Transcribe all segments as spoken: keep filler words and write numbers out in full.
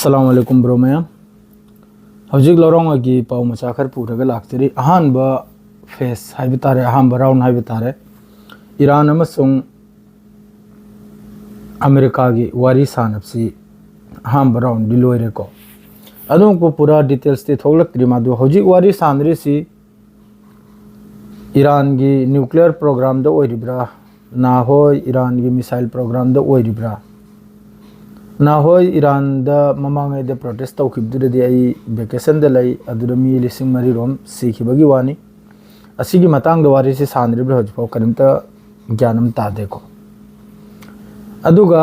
ꯑꯁꯂꯥꯃꯨ ꯑꯂꯥꯏꯀꯨꯝ bro ꯃꯌꯥꯝ꯫ ꯍꯧꯖꯤꯛ ꯂꯧꯔꯥꯎꯉꯩꯒꯤ ꯄꯥꯎ ꯃꯆꯥ ꯈꯔ ꯄꯨꯔꯒ ꯂꯥꯛꯆꯔꯤ꯫ ꯑꯍꯥꯟꯕ ꯐꯦꯁ ꯍꯥꯏꯕ ꯇꯥꯔꯦ, ꯑꯍꯥꯟꯕ ꯔꯥꯎꯟ ꯍꯥꯏꯕ ꯇꯥꯔꯦ, ꯏꯔꯥꯟ ꯑꯃꯁꯨꯡ ꯑꯃꯦꯔꯤꯀꯥꯒꯤ ꯋꯥꯔꯤ ꯁꯥꯟꯅꯕꯁꯤ ꯑꯍꯥꯟꯕ ꯔꯥꯎꯟꯗꯤ ꯂꯣꯏꯔꯦꯀꯣ꯫ ꯑꯗꯨꯃꯛꯄꯨ ꯄꯨꯔꯥ ꯗꯤꯇꯦꯜꯁꯇꯤ ꯊꯣꯛꯂꯛꯇ꯭ꯔꯤ꯫ ꯃꯗꯨ ꯍꯧꯖꯤꯛ ꯋꯥꯔꯤ ꯁꯥꯟꯅꯔꯤꯁꯤ ꯏꯔꯥꯟꯒꯤ ꯅ꯭ꯌꯨꯀ꯭ꯂꯤꯌꯔ ꯄ꯭ꯔꯣꯒ꯭ꯔꯥꯝꯗ ꯑꯣꯏꯔꯤꯕ꯭ꯔꯥ, ꯅꯍꯥꯟꯋꯥꯏ ꯏꯔꯥꯟꯒꯤ ꯃꯤꯁꯥꯏꯜ ꯄ꯭ꯔꯣꯒ꯭ꯔꯥꯝꯗ ꯑꯣꯏꯔꯤꯕ꯭ꯔꯥ? ꯅꯍꯥꯟꯋꯥꯏ ꯏꯔꯥꯟꯗ ꯃꯃꯥꯡꯉꯩꯗ ꯄ꯭ꯔꯣꯇꯦꯁ ꯇꯧꯈꯤꯕꯗꯨꯗꯗꯤ ꯑꯩ ꯚꯦꯀꯦꯁꯟꯗ ꯂꯩ, ꯑꯗꯨꯗ ꯃꯤ ꯂꯤꯁꯤꯡ ꯃꯔꯤ ꯔꯣꯝ ꯁꯤꯈꯤꯕꯒꯤ ꯋꯥꯅꯤ꯫ ꯑꯁꯤꯒꯤ ꯃꯇꯥꯡꯗ ꯋꯥꯔꯤꯁꯤ ꯁꯥꯟꯅꯔꯤꯕ꯭ꯔꯥ ꯍꯧꯖꯤꯛꯐꯥꯎ ꯀꯔꯤꯝꯇ ꯒ꯭ꯌꯥꯟ ꯑꯃ ꯇꯥꯗꯦꯀꯣ꯫ ꯑꯗꯨꯒ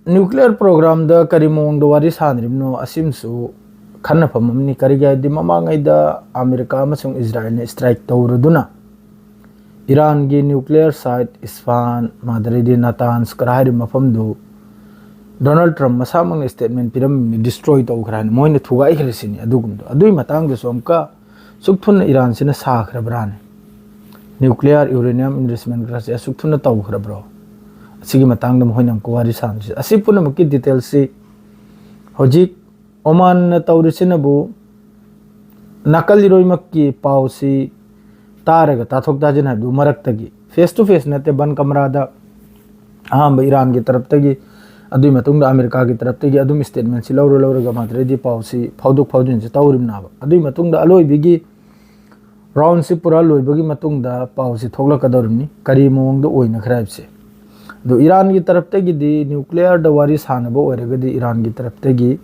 ꯅ꯭ꯌꯨꯀ꯭ꯂꯤꯌꯔ ꯄ꯭ꯔꯣꯒ꯭ꯔꯥꯝꯗ ꯀꯔꯤ ꯃꯑꯣꯡꯗ ꯋꯥꯔꯤ ꯁꯥꯟꯅꯔꯤꯕꯅꯣ, ꯑꯁꯤꯃꯁꯨ ꯈꯟꯅꯐꯝ ꯑꯃꯅꯤ꯫ ꯀꯔꯤꯒꯤ ꯍꯥꯏꯗꯤ, ꯃꯃꯥꯡꯉꯩꯗ ꯑꯃꯦꯔꯤꯀꯥ ꯑꯃꯁꯨꯡ ꯏꯖꯔꯥꯌꯦꯜꯅ ꯁ꯭ꯇ꯭ꯔꯥꯏꯛ ꯇꯧꯔꯗꯨꯅ ꯏꯔꯥꯟꯒꯤ ꯅ꯭ꯌꯨꯀ꯭ꯂꯤꯌꯔ ꯁꯥꯏꯠ ꯏꯁꯐꯥꯟ, ꯃꯥꯗꯔꯤꯗꯤ ꯅꯥꯇꯥꯟꯁ ꯀꯔꯥ ꯍꯥꯏꯔꯤꯕ ꯃꯐꯝꯗꯨ ꯗꯣꯅꯥꯜꯗ ꯇ꯭ꯔꯝꯞ ꯃꯁꯥꯃꯛꯅ ꯁ꯭ꯇꯦꯠꯃꯦꯟ ꯄꯤꯔꯝꯃꯤ, ꯗꯤꯁꯇ꯭ꯔꯣꯏ ꯇꯧꯈ꯭ꯔꯦ ꯍꯥꯏꯅ, ꯃꯣꯏꯅ ꯊꯨꯒꯥꯏꯈ꯭ꯔꯦ ꯁꯤꯅꯤ꯫ ꯑꯗꯨꯒꯨꯝꯕꯗꯣ, ꯑꯗꯨꯒꯤ ꯃꯇꯥꯡꯗꯁꯨ ꯑꯃꯨꯛꯀ ꯑꯁꯨꯛ ꯊꯨꯅ ꯏꯔꯥꯟꯁꯤꯅ ꯁꯥꯈ꯭ꯔꯕ꯭ꯔꯥꯅꯦ? ꯅ꯭ꯌꯨꯀ꯭ꯂꯤꯌꯔ ꯌꯨꯔꯦꯅꯤꯌꯝ ꯏꯟꯔꯤꯆꯃꯦꯟ ꯀꯔꯥꯁꯦ ꯑꯁꯨꯛ ꯊꯨꯅ ꯇꯧꯈ꯭ꯔꯕ꯭ꯔꯣ? ꯑꯁꯤꯒꯤ ꯃꯇꯥꯡꯗ ꯃꯈꯣꯏꯅ ꯑꯃꯨꯛꯀ ꯋꯥꯔꯤ ꯁꯥꯟꯅꯁꯤ꯫ ꯑꯁꯤ ꯄꯨꯝꯅꯃꯛꯀꯤ ꯗꯤꯇꯦꯜꯁꯤ ꯍꯧꯖꯤꯛ ꯑꯣꯃꯥꯟꯅ ꯇꯧꯔꯤꯁꯤꯅꯕꯨ ꯅꯥꯀꯜ ꯏꯔꯣꯏꯃꯛꯀꯤ ꯄꯥꯎꯁꯤ ꯇꯥꯔꯒ ꯇꯥꯊꯣꯛ ꯇꯥꯁꯤꯟ ꯍꯥꯏꯕꯗꯨ ꯃꯔꯛꯇꯒꯤ, ꯐꯦꯁ ꯇꯨ ꯐꯦꯁ ꯅꯠꯇꯦ, ꯕꯟ ꯀꯃꯔꯥꯗ ꯑꯍꯥꯟꯕ ꯏꯔꯥꯟꯒꯤ ꯇꯔꯞꯇꯒꯤ, ꯑꯗꯨꯒꯤ ꯃꯇꯨꯡꯗ ꯑꯃꯦꯔꯤꯀꯥꯒꯤ ꯇꯔꯞꯇꯒꯤ ꯑꯗꯨꯝ ꯁ꯭ꯇꯦꯠꯃꯦꯟꯁꯤ ꯂꯧꯔ ꯂꯧꯔꯒ ꯃꯥꯗ꯭ꯔꯦꯗꯤ ꯄꯥꯎꯁꯤ ꯐꯥꯎꯗꯣꯛ ꯐꯥꯎꯖꯤꯟꯁꯤ ꯇꯧꯔꯤꯕꯅꯦꯕ꯫ ꯑꯗꯨꯒꯤ ꯃꯇꯨꯡꯗ ꯑꯂꯣꯏꯕꯒꯤ ꯔꯥꯎꯟꯁꯤ ꯄꯨꯔꯥ ꯂꯣꯏꯕꯒꯤ ꯃꯇꯨꯡꯗ ꯄꯥꯎꯁꯤ ꯊꯣꯛꯂꯛꯀꯗꯧꯔꯤꯕꯅꯤ, ꯀꯔꯤ ꯃꯑꯣꯡꯗ ꯑꯣꯏꯅꯈ꯭ꯔꯦ ꯍꯥꯏꯕꯁꯦ꯫ ꯑꯗꯣ ꯏꯔꯥꯟꯒꯤ ꯇꯔꯞꯇꯒꯤꯗꯤ ꯅ꯭ꯌꯨꯀ꯭ꯂꯤꯌꯔꯗ ꯋꯥꯔꯤ ꯁꯥꯟꯅꯕ ꯑꯣꯏꯔꯒꯗꯤ ꯏꯔꯥꯟꯒꯤ ꯇꯔꯞꯇꯒꯤ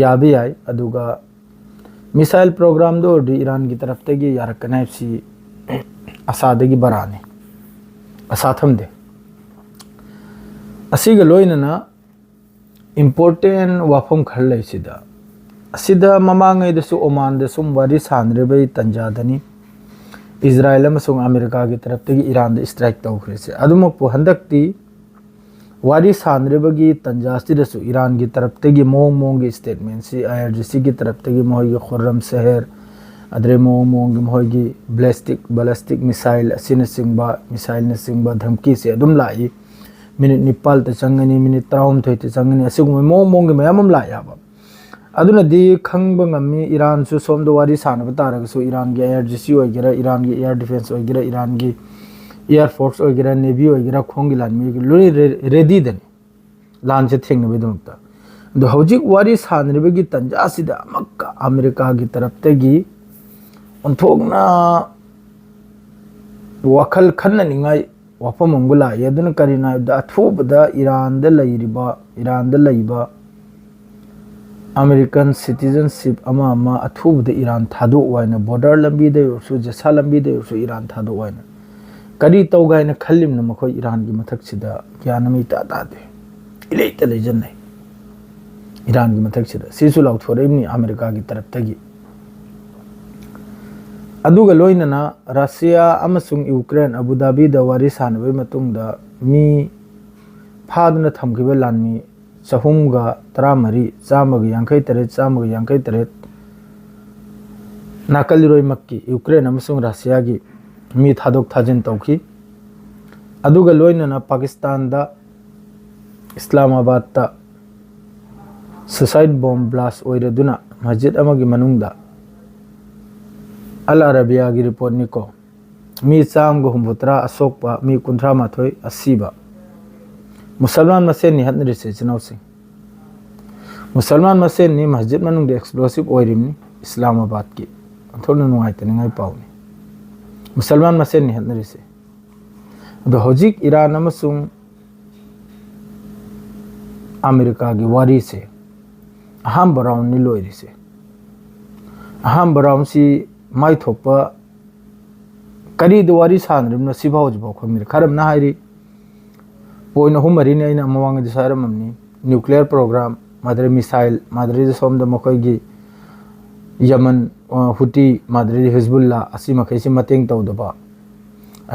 ꯌꯥꯕ ꯌꯥꯏ, ꯑꯗꯨꯒ ꯃꯤꯁꯥꯏꯜ ꯄ꯭ꯔꯣꯒ꯭ꯔꯥꯝꯗ ꯑꯣꯏꯔꯗꯤ ꯏꯔꯥꯟꯒꯤ ꯇꯔꯞꯇꯒꯤ ꯌꯥꯔꯛꯀꯅꯤ ꯍꯥꯏꯕꯁꯤ ꯑꯁꯥꯗꯒꯤ ꯕꯔꯥꯅꯤ, ꯑꯁꯥ ꯊꯝꯗꯦ꯫ ꯑꯁꯤꯒ ꯂꯣꯏꯅꯅ ꯏꯝꯄꯣꯔꯇꯦꯟ ꯋꯥꯐꯝ ꯈꯔ ꯂꯩꯁꯤꯗ, ꯑꯁꯤꯗ ꯃꯃꯥꯡꯉꯩꯗꯁꯨ ꯑꯣꯃꯥꯟꯗ ꯁꯨꯝ ꯋꯥꯔꯤ ꯁꯥꯟꯅꯔꯤꯕꯒꯤ ꯇꯟꯖꯥꯗꯅꯤ ꯏꯖꯔꯥꯌꯦꯜ ꯑꯃꯁꯨꯡ ꯑꯃꯦꯔꯤꯀꯥꯒꯤ ꯇꯔꯞꯇꯒꯤ ꯏꯔꯥꯟꯗ ꯁ꯭ꯇ꯭ꯔꯥꯏꯛ ꯇꯧꯈ꯭ꯔꯤꯁꯦ꯫ ꯑꯗꯨꯃꯛꯄꯨ ꯍꯟꯗꯛꯇꯤ ꯋꯥꯔꯤ ꯁꯥꯟꯅꯔꯤꯕꯒꯤ ꯇꯟꯖꯥꯁꯤꯗꯁꯨ ꯏꯔꯥꯟꯒꯤ ꯇꯔꯞꯇꯒꯤ ꯃꯑꯣꯡ ꯃꯑꯣꯡꯒꯤ ꯁ꯭ꯇꯦꯠꯃꯦꯟꯁꯤ, ꯑꯥꯏ ꯑꯥꯔ ꯖꯤ ꯁꯤꯒꯤ ꯇꯔꯞꯇꯒꯤ ꯃꯈꯣꯏꯒꯤ ꯈꯨꯔꯝ ꯁꯦꯍꯔ, ꯑꯗꯩ ꯃꯑꯣꯡ ꯃꯑꯣꯡꯒꯤ ꯃꯈꯣꯏꯒꯤ ꯕꯦꯂꯤꯁꯇꯤꯛ, ꯕꯦꯂꯤꯁꯇꯤꯛ ꯃꯤꯁꯥꯏꯜ ꯑꯁꯤꯅꯆꯤꯡꯕ, ꯃꯤꯁꯥꯏꯜꯅꯆꯤꯡꯕ ꯙꯝꯀꯤꯁꯦ ꯑꯗꯨꯝ ꯂꯥꯛꯏ꯫ ꯃꯤꯅꯤꯠ ꯅꯤꯄꯥꯜꯇ ꯆꯪꯒꯅꯤ, ꯃꯤꯅꯤꯠ ꯇꯔꯥꯍꯨꯝꯗꯣꯏꯇ ꯆꯪꯒꯅꯤ, ꯑꯁꯤꯒꯨꯝꯕ ꯃꯑꯣꯡ ꯃꯑꯣꯡꯒꯤ ꯃꯌꯥꯝ ꯑꯃ ꯂꯥꯛꯑꯦꯕ꯫ ꯑꯗꯨꯅꯗꯤ ꯈꯪꯕ ꯉꯝꯃꯤ, ꯏꯔꯥꯟꯁꯨ ꯁꯣꯝꯗ ꯋꯥꯔꯤ ꯁꯥꯟꯅꯕ ꯇꯥꯔꯒꯁꯨ, ꯏꯔꯥꯟꯒꯤ ꯑꯦꯌꯔ ꯖꯤ ꯁꯤ ꯑꯣꯏꯒꯦꯔꯥ, ꯏꯔꯥꯟꯒꯤ ꯑꯦꯌꯔ ꯗꯤꯐꯦꯟꯁ ꯑꯣꯏꯒꯦꯔꯥ, ꯏꯔꯥꯟꯒꯤ ꯑꯦꯌꯔ ꯐꯣꯔꯁ ꯑꯣꯏꯒꯦꯔꯥ, ꯅꯦꯚꯤ ꯑꯣꯏꯒꯦꯔꯥ, ꯈꯣꯡꯒꯤ ꯂꯥꯟꯃꯤ ꯑꯣꯏꯒꯦꯔꯥ, ꯂꯣꯏꯅ ꯔꯦ-, ꯔꯦꯗꯤꯗꯅꯤ ꯂꯥꯟꯁꯦ ꯊꯦꯡꯅꯕꯒꯤꯗꯃꯛꯇ꯫ ꯑꯗꯣ ꯍꯧꯖꯤꯛ ꯋꯥꯔꯤ ꯁꯥꯟꯅꯔꯤꯕꯒꯤ ꯇꯥꯟꯖꯥꯁꯤꯗ ꯑꯃꯛꯀ ꯑꯃꯦꯔꯤꯀꯥꯒꯤ ꯇꯔꯞꯇꯒꯤ ꯑꯣꯟꯊꯣꯛꯅ ꯋꯥꯈꯜ ꯈꯟꯅꯅꯤꯡꯉꯥꯏ ꯋꯥꯐꯝ ꯑꯃꯒ ꯂꯥꯛꯏ꯫ ꯑꯗꯨꯅ ꯀꯔꯤꯅꯣ ꯍꯥꯏꯕꯗ, ꯑꯊꯨꯕꯗ ꯏꯔꯥꯟꯗ ꯂꯩꯔꯤꯕ, ꯏꯔꯥꯟꯗ ꯂꯩꯕ ꯑꯃꯦꯔꯤꯀꯟ ꯁꯤꯇꯤꯖꯟꯁꯤꯞ ꯑꯃ ꯑꯃ ꯑꯊꯨꯕꯗ ꯏꯔꯥꯟ ꯊꯥꯗꯣꯛꯎ ꯍꯥꯏꯅ, ꯕꯣꯔꯗꯔ ꯂꯝꯕꯤꯗ ꯑꯣꯏꯔꯁꯨ, ꯖꯁꯥ ꯂꯝꯕꯤꯗ ꯑꯣꯏꯔꯁꯨ ꯏꯔꯥꯟ ꯊꯥꯗꯣꯛꯎ ꯍꯥꯏꯅ꯫ ꯀꯔꯤ ꯇꯧꯒꯦ ꯍꯥꯏꯅ ꯈꯜꯂꯤꯕꯅꯣ ꯃꯈꯣꯏ ꯏꯔꯥꯟꯒꯤ ꯃꯊꯛꯁꯤꯗ? ꯒ꯭ꯌꯥꯟ ꯑꯃ ꯏꯇꯥ ꯇꯥꯗꯦ꯫ ꯏꯂꯩꯇ ꯂꯩꯖꯅꯩ ꯏꯔꯥꯟꯒꯤ ꯃꯊꯛꯁꯤꯗ꯫ ꯁꯤꯁꯨ ꯂꯥꯎꯊꯣꯔꯛꯏꯕꯅꯤ ꯑꯃꯦꯔꯤꯀꯥꯒꯤ ꯇꯔꯞꯇꯒꯤ꯫ ꯑꯗꯨꯒ ꯂꯣꯏꯅꯅ ꯔꯁꯤꯌꯥ ꯑꯃꯁꯨꯡ ꯌꯨꯀ꯭ꯔꯦꯟ ꯑꯕꯨ ꯙꯥꯕꯤꯗ ꯋꯥꯔꯤ ꯁꯥꯟꯅꯕꯒꯤ ꯃꯇꯨꯡꯗ ꯃꯤ ꯐꯥꯗꯨꯅ ꯊꯝꯈꯤꯕ ꯂꯥꯟꯃꯤ ꯆꯍꯨꯝꯒ ꯇꯔꯥꯃꯔꯤ, ꯆꯥꯝꯃꯒ ꯌꯥꯡꯈꯩ ꯇꯔꯦꯠ, ꯆꯥꯝꯃꯒ ꯌꯥꯡꯈꯩ ꯇꯔꯦꯠ ꯅꯥꯀꯜ ꯏꯔꯣꯏꯃꯛꯀꯤ ꯌꯨꯀ꯭ꯔꯦꯟ ꯑꯃꯁꯨꯡ ꯔꯁꯤꯌꯥꯒꯤ ꯃꯤ ꯊꯥꯗꯣꯛ ꯊꯥꯖꯤꯟ ꯇꯧꯈꯤ꯫ ꯑꯗꯨꯒ ꯂꯣꯏꯅꯅ ꯄꯥꯀꯤꯁꯇꯥꯟꯗ ꯏꯁꯂꯥꯃꯥꯕꯥꯗꯇ ꯁꯨꯁꯥꯏꯠ ꯕꯣꯝ ꯕ꯭ꯂꯥꯁ ꯑꯣꯏꯔꯗꯨꯅ ꯃꯁꯖꯤꯗ ꯑꯃꯒꯤ ꯃꯅꯨꯡꯗ, ꯑꯜ ꯑꯔꯥꯕꯤꯌꯥꯒꯤ ꯔꯤꯄꯣꯔꯠꯅꯤꯀꯣ, ꯃꯤ ꯆꯥꯝꯃꯒ ꯍꯨꯝꯐꯨꯇꯔꯥ ꯑꯁꯣꯛꯄ, ꯃꯤ ꯀꯨꯟꯊ꯭ꯔꯥ ꯃꯥꯊꯣꯏ ꯑꯁꯤꯕ꯫ ꯃꯨꯁꯜꯃꯥꯟ ꯃꯁꯦꯟꯅꯤ ꯍꯠꯅꯔꯤꯁꯦ, ꯏꯆꯤꯟ ꯏꯅꯥꯎꯁꯤꯡ꯫ ꯃꯨꯁꯜꯃꯥꯟ ꯃꯁꯦꯟꯅꯤ ꯃꯁꯖꯤꯗ ꯃꯅꯨꯡꯗ ꯑꯦꯛꯁꯄ꯭ꯂꯣꯁꯤꯞ ꯑꯣꯏꯔꯤꯕꯅꯤ ꯏꯁꯂꯥꯃꯥꯕꯥꯗꯀꯤ꯫ ꯑꯣꯟꯊꯣꯛꯅ ꯅꯨꯡꯉꯥꯏꯇꯅꯤꯡꯉꯥꯏ ꯄꯥꯎꯅꯤ꯫ ꯃꯨꯁꯜꯃꯥꯟ ꯃꯁꯦꯟꯅꯤ ꯍꯠꯅꯔꯤꯁꯦ꯫ ꯑꯗꯣ ꯍꯧꯖꯤꯛ ꯏꯔꯥꯟ ꯑꯃꯁꯨꯡ ꯑꯃꯦꯔꯤꯀꯥꯒꯤ ꯋꯥꯔꯤꯁꯦ ꯑꯍꯥꯟꯕ ꯔꯥꯎꯟꯅꯤ ꯂꯣꯏꯔꯤꯁꯦ꯫ ꯑꯍꯥꯟꯕ ꯔꯥꯎꯟꯁꯤ ꯃꯥꯏ ꯊꯣꯛꯄ ꯀꯔꯤꯗ ꯋꯥꯔꯤ ꯁꯥꯟꯅꯔꯤꯕꯅꯣ ꯁꯤꯐꯥꯎ ꯍꯧꯖꯤꯛꯐꯥꯎ ꯈꯪꯗ꯭ꯔꯤ꯫ ꯈꯔ ꯑꯃꯅ ꯍꯥꯏꯔꯤ, ꯄꯣꯏꯟ ꯑꯍꯨꯝ ꯃꯔꯤꯅꯤ ꯑꯩꯅ ꯃꯃꯥꯡꯗꯁꯨ ꯍꯥꯏꯔꯝꯃꯕꯅꯤ, ꯅ꯭ꯌꯨꯀ꯭ꯂꯤꯌꯔ ꯄ꯭ꯔꯣꯒ꯭ꯔꯥꯝ, ꯃꯥꯗꯔ ꯃꯤꯁꯥꯏꯜ, ꯃꯥꯗꯔꯤꯗ ꯁꯣꯝꯗ ꯃꯈꯣꯏꯒꯤ ꯌꯃꯟ, ꯑ, ꯍꯨꯇꯤ, ꯃꯥꯗꯔꯤꯗ ꯍꯤꯖꯕꯨꯜꯂꯥ, ꯑꯁꯤ ꯃꯈꯩꯁꯤ ꯃꯇꯦꯡ ꯇꯧꯗꯕ꯫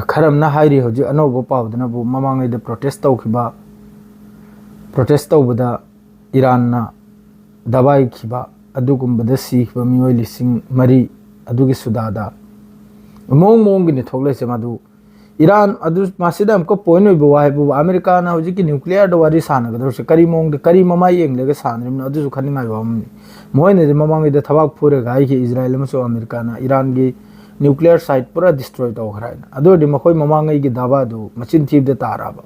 ꯈꯔ ꯑꯃꯅ ꯍꯥꯏꯔꯤ, ꯍꯧꯖꯤꯛ ꯑꯅꯧꯕ ꯄꯥꯎꯗꯅꯕꯨ ꯃꯃꯥꯡꯉꯩꯗ ꯄ꯭ꯔꯣꯇꯦꯁ ꯇꯧꯈꯤꯕ, ꯄ꯭ꯔꯣꯇꯦꯁ ꯇꯧꯕꯗ ꯏꯔꯥꯟꯅ ꯗꯕꯥꯏꯈꯤꯕ, ꯑꯗꯨꯒꯨꯝꯕꯗ ꯁꯤꯈꯤꯕ ꯃꯤꯑꯣꯏ ꯂꯤꯁꯤꯡ ꯃꯔꯤ, ꯑꯗꯨꯒꯤ ꯁꯨꯗꯥꯗ ꯃꯑꯣꯡ ꯃꯑꯣꯡꯒꯤꯅꯤ ꯊꯣꯛꯂꯛꯏꯁꯦ꯫ ꯃꯗꯨ ꯏꯔꯥꯟ ꯑꯗꯨ ꯃꯁꯤꯗ ꯑꯃꯨꯛꯀ ꯄꯣꯏꯟ ꯑꯣꯏꯕ ꯋꯥ ꯍꯥꯏꯕꯕꯨ, ꯑꯃꯦꯔꯤꯀꯥꯅ ꯍꯧꯖꯤꯛꯀꯤ ꯅ꯭ꯌꯨꯀ꯭ꯂꯤꯌꯔꯗ ꯋꯥꯔꯤ ꯁꯥꯟꯅꯒꯗꯧꯔꯤꯁꯦ ꯀꯔꯤ ꯃꯑꯣꯡꯗ, ꯀꯔꯤ ꯃꯃꯥꯏ ꯌꯦꯡꯂꯒ ꯁꯥꯟꯅꯔꯤꯕꯅꯣ, ꯑꯗꯨꯁꯨ ꯈꯟꯅꯤꯡꯉꯥꯏ ꯋꯥꯐꯝꯅꯤ꯫ ꯃꯈꯣꯏꯅꯗꯤ ꯃꯃꯥꯡꯉꯩꯗ ꯊꯕꯥꯛ ꯐꯨꯔꯒ ꯍꯥꯏꯈꯤ, ꯏꯖꯔꯥꯌꯦꯜ ꯑꯃꯁꯨꯡ ꯑꯃꯦꯔꯤꯀꯥꯅ ꯏꯔꯥꯟꯒꯤ ꯅ꯭ꯌꯨꯀ꯭ꯂꯤꯌꯔ ꯁꯥꯏꯠ ꯄꯨꯔꯥ ꯗꯤꯁꯇ꯭ꯔꯣꯏ ꯇꯧꯈ꯭ꯔꯦ ꯍꯥꯏꯅ꯫ ꯑꯗꯨ ꯑꯣꯏꯔꯗꯤ ꯃꯈꯣꯏ ꯃꯃꯥꯡꯉꯩꯒꯤ ꯗꯥꯕꯥꯗꯨ ꯃꯆꯤꯟ ꯊꯤꯕꯗ ꯇꯥꯔꯕ?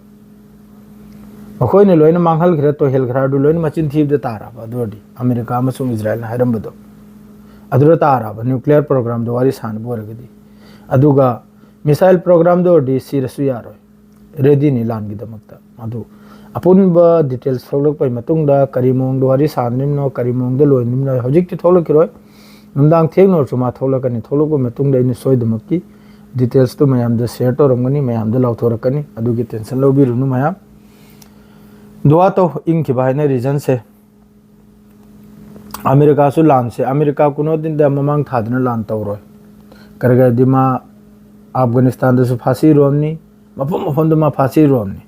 ꯃꯈꯣꯏꯅ ꯂꯣꯏꯅ ꯃꯥꯡꯍꯟꯈ꯭ꯔꯦ, ꯇꯣꯏꯍꯟꯈ꯭ꯔꯦ, ꯑꯗꯨ ꯂꯣꯏꯅ ꯃꯆꯤꯟ ꯊꯤꯕꯗ ꯇꯥꯔꯕ? ꯑꯗꯨ ꯑꯣꯏꯔꯗꯤ ꯑꯃꯦꯔꯤꯀꯥ ꯑꯃꯁꯨꯡ ꯏꯖꯔꯥꯌꯦꯜꯅ ꯍꯥꯏꯔꯝꯕꯗꯣ ꯑꯗꯨꯗ ꯇꯥꯔꯕ, ꯅ꯭ꯌꯨꯀ꯭ꯂꯤꯌꯔ ꯄ꯭ꯔꯣꯒ꯭ꯔꯥꯝꯗ ꯋꯥꯔꯤ ꯁꯥꯟꯅꯕ ꯑꯣꯏꯔꯒꯗꯤ? ꯑꯗꯨꯒ ꯃꯤꯁꯥꯏꯜ ꯄ꯭ꯔꯣꯒ꯭ꯔꯥꯝꯗ ꯑꯣꯏꯔꯗꯤ ꯁꯤꯔꯁꯨ ꯌꯥꯔꯣꯏ, ꯔꯦꯗꯤꯅꯤ ꯂꯥꯟꯒꯤꯗꯃꯛꯇ꯫ ꯑꯗꯨ ꯑꯄꯨꯟꯕ ꯗꯤꯇꯦꯜꯁ ꯊꯣꯛꯂꯛꯄꯒꯤ ꯃꯇꯨꯡꯗ ꯀꯔꯤ ꯃꯑꯣꯡꯗ ꯋꯥꯔꯤ ꯁꯥꯟꯅꯔꯤꯕꯅꯣ, ꯀꯔꯤ ꯃꯑꯣꯡꯗ ꯂꯣꯏꯅꯔꯤꯕꯅꯣ ꯍꯧꯖꯤꯛꯇꯤ ꯊꯣꯛꯂꯛꯈꯤꯔꯣꯏ꯫ ꯅꯨꯡꯗꯥꯡ ꯊꯦꯡꯅ ꯑꯣꯏꯔꯁꯨ ꯃꯥ ꯊꯣꯛꯂꯛꯀꯅꯤ꯫ ꯊꯣꯛꯂꯛꯄ ꯃꯇꯨꯡꯗ ꯑꯩꯅ ꯁꯣꯏꯗꯃꯛꯀꯤ ꯗꯤꯇꯦꯜꯁꯇꯨ ꯃꯌꯥꯝꯗ ꯁꯤꯌꯔ ꯇꯧꯔꯝꯒꯅꯤ, ꯃꯌꯥꯝꯗ ꯂꯥꯎꯊꯣꯔꯛꯀꯅꯤ꯫ ꯑꯗꯨꯒꯤ ꯇꯦꯟꯁꯟ ꯂꯧꯕꯤꯔꯨꯅꯨ ꯃꯌꯥꯝ꯫ ꯗꯨꯋꯥ ꯇꯧ, ꯏꯪꯈꯤꯕ ꯍꯥꯏꯅ ꯔꯤꯖꯟꯁꯦ꯫ ꯑꯃꯦꯔꯤꯀꯥꯁꯨ ꯂꯥꯟꯁꯦ, ꯑꯃꯦꯔꯤꯀꯥ ꯀꯨꯅꯣꯗꯤꯟꯗ ꯃꯃꯥꯡ ꯊꯥꯗꯅ ꯂꯥꯟ ꯇꯧꯔꯣꯏ꯫ ꯀꯔꯤꯒꯤꯗꯤ ꯃꯥ ꯑꯐꯒꯥꯅꯤꯁꯇꯥꯟꯗꯁꯨ ꯐꯥꯁꯤꯔꯣꯝꯅꯤ, ꯃꯐꯝ ꯃꯐꯝꯗ ꯃꯥ ꯐꯥꯁꯤꯔꯣꯝꯅꯤ,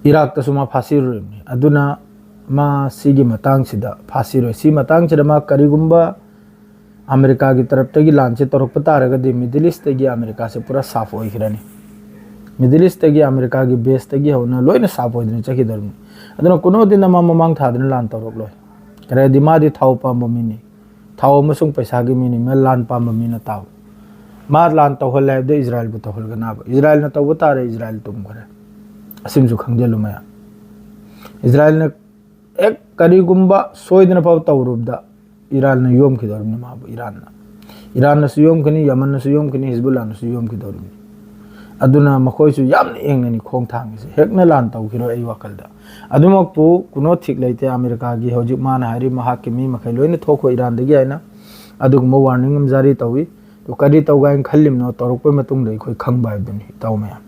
ꯏꯔꯥꯛꯇꯁꯨ ꯃꯥ ꯐꯥꯁꯤꯔꯣꯝꯅꯤ꯫ ꯑꯗꯨꯅ ꯃꯥ ꯁꯤꯒꯤ ꯃꯇꯥꯡꯁꯤꯗ ꯐꯥꯁꯤꯔꯣꯏ꯫ ꯁꯤ ꯃꯇꯥꯡꯁꯤꯗ ꯃꯥ ꯀꯔꯤꯒꯨꯝꯕ ꯑꯃꯦꯔꯤꯀꯥꯒꯤ ꯇꯔꯞꯇꯒꯤ ꯂꯥꯟꯁꯦ ꯇꯧꯔꯛꯄ ꯇꯥꯔꯒꯗꯤ ꯃꯤꯗꯜ ꯏꯁꯇꯒꯤ ꯑꯃꯦꯔꯤꯀꯥꯁꯦ ꯄꯨꯔꯥ ꯁꯥꯐ ꯑꯣꯏꯈ꯭ꯔꯅꯤ꯫ ꯃꯤꯗꯜ ꯏꯁꯇꯒꯤ ꯑꯃꯦꯔꯤꯀꯥꯒꯤ ꯕꯦꯁꯇꯒꯤ ꯍꯧꯅ ꯂꯣꯏꯅ ꯁꯥꯐ ꯑꯣꯏꯗꯅ ꯆꯠꯈꯤꯗꯧꯔꯤꯕꯅꯤ꯫ ꯑꯗꯨꯅ ꯀꯨꯅꯣꯗꯤꯟ ꯑꯃ ꯃꯃꯥꯡ ꯊꯥꯗꯅ ꯂꯥꯟ ꯇꯧꯔꯛꯂꯣꯏ꯫ ꯀꯔꯤꯒꯤꯗꯤ ꯃꯥꯗꯤ ꯊꯥꯎ ꯄꯥꯝꯕ ꯃꯤꯅꯤ, ꯊꯥꯎ ꯑꯃꯁꯨꯡ ꯄꯩꯁꯥꯒꯤ ꯃꯤꯅꯤ, ꯃꯥ ꯂꯥꯟ ꯄꯥꯝꯕ ꯃꯤ ꯅꯠꯇꯕ꯫ ꯃꯥ ꯂꯥꯟ ꯇꯧꯍꯜꯂꯦ ꯍꯥꯏꯕꯗ ꯏꯖꯔꯥꯌꯦꯜꯕꯨ ꯇꯧꯍꯜꯒꯅꯕ꯫ ꯏꯖꯔꯥꯌꯦꯜꯅ ꯇꯧꯕ ꯇꯥꯔꯦ, ꯏꯖꯔꯥꯌꯦꯜ ꯇꯨꯝꯈ꯭ꯔꯦ꯫ ꯑꯁꯤꯃꯁꯨ ꯈꯪꯖꯤꯜꯂꯨ ꯃꯌꯥꯝ꯫ ꯏꯖꯔꯥꯌꯦꯜꯅ ꯍꯦꯛ ꯀꯔꯤꯒꯨꯝꯕ ꯁꯣꯏꯗꯅ ꯐꯥꯎ ꯇꯧꯔꯨꯕꯗ ꯏꯔꯥꯟꯅ ꯌꯣꯝꯈꯤꯗꯧꯔꯤꯕꯅꯤ ꯃꯥꯕꯨ, ꯏꯔꯥꯟꯅ꯫ ꯏꯔꯥꯟꯅꯁꯨ ꯌꯣꯝꯈꯤꯅꯤ, ꯌꯃꯟꯅꯁꯨ ꯌꯣꯝꯈꯤꯅꯤ, ꯍꯤꯖꯕꯨꯜꯂꯥꯅꯁꯨ ꯌꯣꯝꯈꯤꯗꯧꯔꯤꯕꯅꯤ꯫ ꯑꯗꯨꯅ ꯃꯈꯣꯏꯁꯨ ꯌꯥꯝꯅ ꯌꯦꯡꯅꯅꯤ ꯈꯣꯡ ꯊꯥꯡꯉꯤꯁꯦ꯫ ꯍꯦꯛꯅ ꯂꯥꯟ ꯇꯧꯈꯤꯔꯣꯏ ꯑꯩ ꯋꯥꯈꯜꯗ꯫ ꯑꯗꯨꯃꯛꯄꯨ ꯀꯨꯅꯣ ꯊꯤꯛ ꯂꯩꯇꯦ꯫ ꯑꯃꯦꯔꯤꯀꯥꯒꯤ ꯍꯧꯖꯤꯛ ꯃꯥꯅ ꯍꯥꯏꯔꯤ ꯃꯍꯥꯛꯀꯤ ꯃꯤ ꯃꯈꯩ ꯂꯣꯏꯅ ꯊꯣꯛꯈꯣ ꯏꯔꯥꯟꯗꯒꯤ ꯍꯥꯏꯅ ꯑꯗꯨꯒꯨꯝꯕ ꯋꯥꯔꯅꯤꯡ ꯑꯃ ꯖꯥꯔꯤ ꯇꯧꯏ꯫ ꯑꯗꯨ ꯀꯔꯤ ꯇꯧꯒꯦ ꯍꯥꯏꯅ ꯈꯜꯂꯤꯕꯅꯣ ꯇꯧꯔꯛꯄ ꯃꯇꯨꯡꯗ ꯑꯩꯈꯣꯏ ꯈꯪꯕ ꯍꯥꯏꯕꯗꯨꯅꯤ ꯏꯇꯥꯎ ꯃꯌꯥꯝ꯫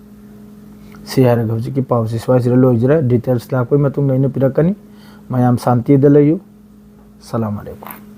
ꯁꯤ ꯍꯥꯏꯔꯒ ꯍꯧꯖꯤꯛꯀꯤ ꯄꯥꯎꯁꯤ ꯁ꯭ꯋꯥꯏꯁꯤꯗ ꯂꯣꯏꯖꯔꯦ꯫ ꯗꯤꯇꯦꯜꯁ ꯂꯥꯛꯄꯒꯤ ꯃꯇꯨꯡꯗ ꯑꯩꯅ ꯄꯤꯔꯛꯀꯅꯤ꯫ ꯃꯌꯥꯝ ꯁꯥꯟꯇꯤꯗ ꯂꯩꯌꯨ꯫ ꯁꯂꯥꯝ ꯑꯂꯩꯀꯨꯝ꯫